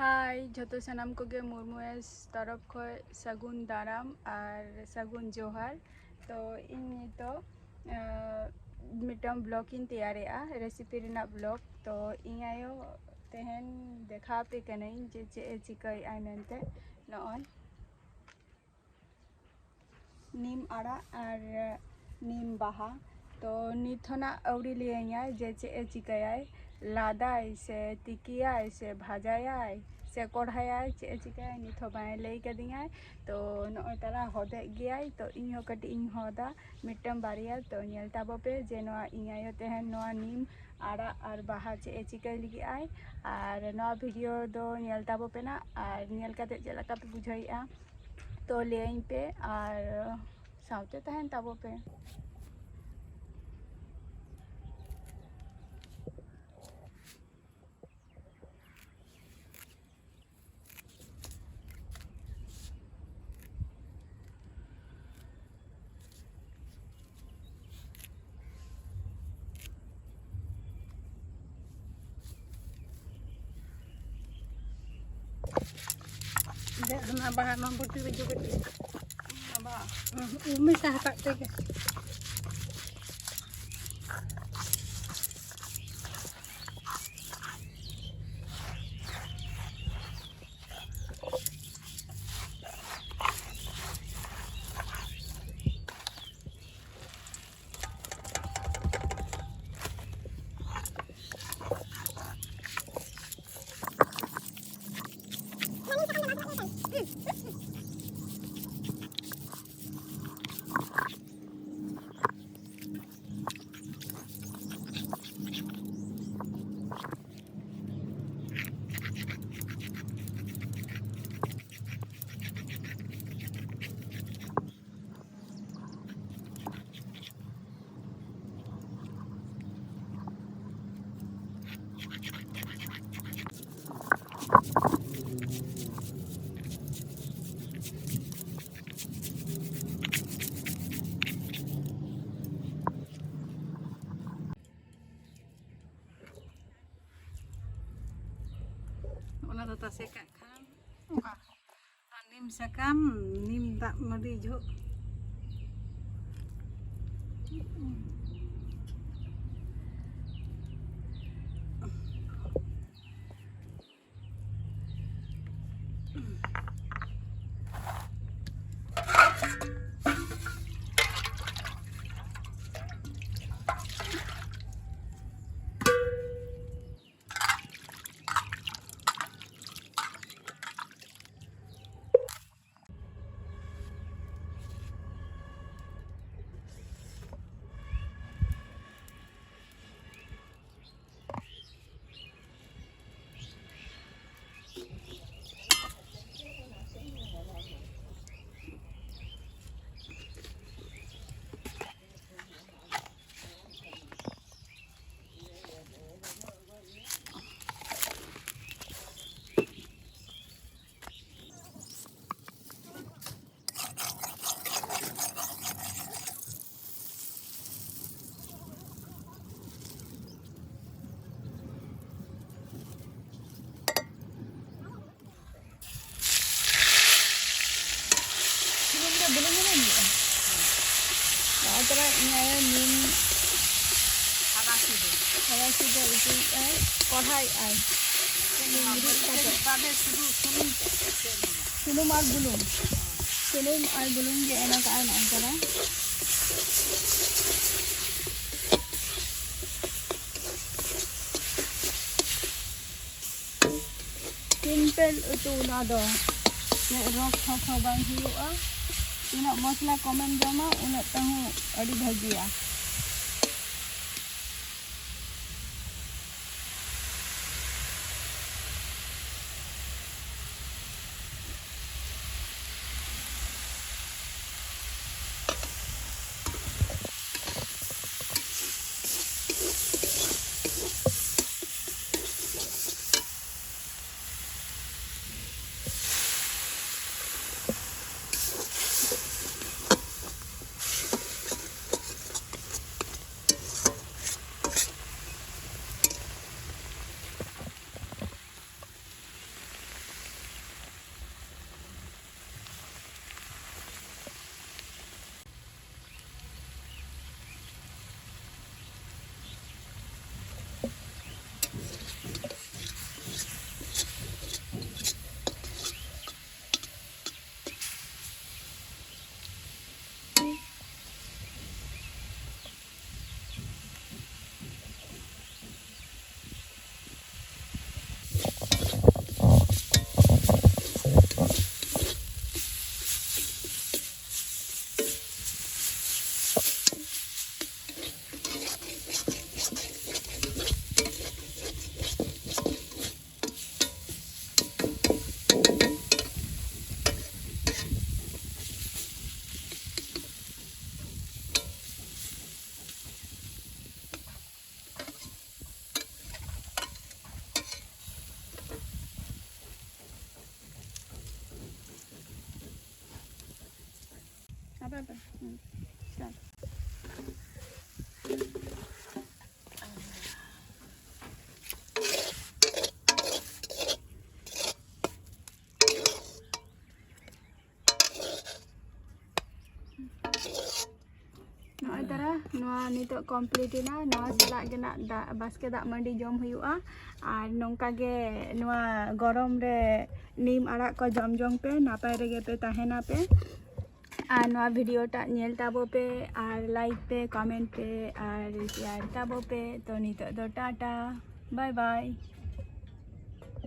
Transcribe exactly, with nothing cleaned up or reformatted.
ᱦᱟᱭ, ᱡᱷᱚᱛᱚ ᱥᱟᱱᱟᱢ ᱠᱚᱜᱮ ᱢᱩᱨᱢᱩ ᱮᱥ ᱛᱚᱨᱚᱯ ᱠᱷᱚᱱ ᱥᱟᱹᱜᱩᱱ ᱫᱟᱨᱟᱢ ᱟᱨ ᱥᱟᱹᱜᱩᱱ ᱡᱚᱦᱟᱨ᱾ ᱛᱚ ᱤᱧ ᱱᱤᱛᱚᱜ ᱟᱸ, ᱢᱤᱫᱴᱟᱝ ᱵᱞᱚᱜ ᱤᱧ ᱛᱮᱭᱟᱨᱮᱜᱼᱟ, ᱨᱮᱥᱤᱯᱤ ᱨᱮᱱᱟᱜ ᱵᱞᱚᱜ᱾ ᱛᱚ ᱤᱧ ᱟᱭᱳ ᱛᱮᱦᱮᱧ ᱫᱮᱠᱷᱟᱣ ᱟᱯᱮ ᱠᱟᱹᱱᱟᱹᱧ ᱡᱮ ᱪᱮᱫ ᱮ ᱪᱤᱠᱟᱹᱭᱮᱫᱼᱟᱭ ᱢᱮᱱᱛᱮ᱾ ᱱᱚᱜᱼᱚᱭ ᱱᱤᱢ ᱟᱲᱟᱜ ᱟᱨ ᱱᱤᱢ ᱵᱟᱦᱟ᱾ ᱛᱚ ᱱᱤᱛ ᱦᱚᱸ ᱱᱟᱜ ᱟᱹᱣᱨᱤ ᱞᱟᱹᱭᱟᱹᱧᱟᱭ ᱡᱮ ᱪᱮᱫ ᱮ ᱪᱤᱠᱟᱹᱭᱟᱭ, ᱞᱟᱫᱟᱭ ᱥᱮ ᱛᱤᱠᱤᱭᱟᱭ ᱥᱮ ᱵᱷᱟᱡᱟᱭᱟᱭ ᱥᱮ ᱠᱚᱲᱦᱟᱭᱟᱭ, ᱪᱮᱫ ᱮ ᱪᱤᱠᱟᱹᱭᱟᱭ ᱱᱤᱛ ᱦᱚᱸ ᱵᱟᱭ ᱞᱟᱹᱭ ᱠᱟᱫᱤᱧᱟᱭ᱾ ᱛᱚ ᱱᱚᱜᱼᱚᱭ ᱛᱟᱨᱟ ᱦᱚᱫᱮᱜ ᱜᱮᱭᱟᱭ, ᱛᱚ ᱤᱧ ᱦᱚᱸ ᱠᱟᱹᱴᱤᱡ ᱤᱧ ᱦᱚᱫᱟ ᱢᱤᱫᱴᱟᱝ ᱵᱟᱨᱭᱟ᱾ ᱛᱚ ᱧᱮᱞ ᱛᱟᱵᱚ ᱯᱮ ᱡᱮ ᱱᱚᱣᱟ ᱤᱧ ᱟᱭᱳ ᱛᱮᱦᱮᱧ ᱱᱚᱣᱟ ᱱᱤᱢ ᱟᱲᱟᱜ ᱟᱨ ᱵᱟᱦᱟ ᱪᱮᱫ ᱮ ᱪᱤᱠᱟᱹᱭ ᱞᱟᱹᱜᱤᱫ ᱟᱭ᱾ ᱟᱨ ᱱᱚᱣᱟ ᱵᱷᱤᱰᱤᱭᱳ ᱫᱚ ᱧᱮᱞ ᱛᱟᱵᱚ ᱯᱮ ᱱᱟᱜ, ᱟᱨ ᱧᱮᱞ ᱠᱟᱛᱮ ᱪᱮᱫ ᱞᱮᱠᱟ ᱯᱮ ᱵᱩᱡᱷᱟᱹᱣᱮᱫᱼᱟ ᱛᱚ ᱞᱟᱹᱭᱟᱹᱧ ᱯᱮ, ᱟᱨ ᱥᱟᱶᱛᱮ ᱛᱟᱦᱮᱱ ᱛᱟᱵᱚ ᱯᱮ᱾ ᱫᱮ, ᱦᱟᱱᱟ ᱵᱟᱦᱟ, ᱱᱚᱣᱟ ᱵᱩᱴᱤ ᱨᱮ ᱡᱚ ᱠᱟᱹᱴᱤᱡ᱾ ᱦᱟᱱᱟ ᱵᱟᱦᱟ᱾ ᱦᱩᱸ, ᱩᱨᱢᱤ ᱥᱟᱦᱟ ᱠᱟᱜ ᱛᱮᱜᱮ᱾ ᱛᱟᱥᱮ ᱠᱟᱜ ᱠᱷᱟᱱ ᱚᱱᱠᱟ᱾ ᱟᱨ ᱱᱤᱢ ᱥᱟᱠᱟᱢ, ᱱᱤᱢ ᱫᱟᱜ ᱢᱟᱹᱰᱤ ᱡᱷᱚᱜ᱾ ᱥᱩᱱᱩᱢ ᱫᱚ ᱵᱩᱞᱩᱝ ᱵᱩᱞᱩᱝ ᱦᱩᱭᱩᱜᱼᱟ᱾ ᱱᱚᱜᱼᱚᱭ ᱛᱚᱨᱟ ᱤᱧ ᱟᱭᱳ ᱱᱤᱢ ᱟᱫᱟ ᱥᱤᱫᱷᱟᱹ᱾ ᱟᱫᱟ ᱥᱤᱫᱷᱟᱹ ᱩᱛᱩᱭᱮᱫᱼᱟᱭ, ᱠᱚᱲᱦᱟᱭᱮᱫᱼᱟᱭ᱾ ᱱᱤᱢ ᱨᱤᱫ ᱠᱟᱛᱮ᱾ ᱵᱟᱫᱮ ᱥᱩᱫᱷᱩ ᱥᱩᱱᱩᱢ ᱛᱮ᱾ ᱥᱩᱱᱩᱢ ᱟᱨ ᱵᱩᱞᱩᱝ᱾ ᱥᱩᱱᱩᱢ ᱟᱨ ᱵᱩᱞᱩᱝ ᱜᱮ ᱮᱢ ᱟᱠᱟᱫᱼᱟᱭ ᱱᱚᱜᱼᱚᱭ ᱛᱚᱨᱟ᱾ ᱥᱤᱢᱯᱮᱞ ᱩᱛᱩ ᱚᱱᱟ ᱫᱚ᱾ ᱪᱮᱫ ᱨᱳᱜᱽ ᱴᱷᱳᱠ ᱦᱚᱸ ᱵᱟᱝ ᱦᱩᱭᱩᱜᱼᱟ᱾ ᱛᱤᱱᱟᱹᱜ ᱢᱚᱥᱞᱟ ᱠᱚᱢᱮᱢ ᱡᱚᱢᱟ, ᱩᱱᱟᱹᱜ ᱛᱮᱦᱚᱸ ᱟᱹᱰᱤ ᱵᱷᱟᱹᱜᱤᱭᱟ᱾ ᱵᱟᱭ ᱵᱟᱭ᱾ ᱦᱩᱸ᱾ ᱪᱚᱞ᱾ ᱱᱚᱜᱼᱚᱭ ᱛᱟᱨᱟ, ᱱᱚᱣᱟ ᱱᱤᱛᱚᱜ complete ᱮᱱᱟ᱾ ᱱᱚᱣᱟ ᱥᱟᱞᱟᱜ ᱜᱮ ᱱᱟᱜ ᱫᱟᱜ, ᱵᱟᱥᱠᱮ ᱫᱟᱜ ᱢᱟᱹᱰᱤ ᱡᱚᱢ ᱦᱩᱭᱩᱜᱼᱟ᱾ ᱟᱨ ᱱᱚᱝᱠᱟ ᱜᱮ ᱱᱚᱣᱟ ᱜᱚᱨᱚᱢ ᱨᱮ ᱱᱤᱢ ᱟᱲᱟᱜ ᱠᱚ ᱡᱚᱢ ᱡᱚᱝ ᱯᱮ, ᱱᱟᱯᱟᱭ ᱨᱮᱜᱮ ᱯᱮ ᱛᱟᱦᱮᱱᱟ ᱯᱮ᱾ ᱟᱨ ᱱᱚᱣᱟ video ᱴᱟᱜ ᱧᱮᱞ ᱛᱟᱵᱚ ᱯᱮ, ᱟᱨ like ᱯᱮ, comment ᱯᱮ, ᱟᱨ share ᱛᱟᱵᱚ ᱯᱮ᱾ ᱛᱚ ᱱᱤᱛᱚᱜ ᱫᱚ ᱴᱟᱴᱟ, bye bye᱾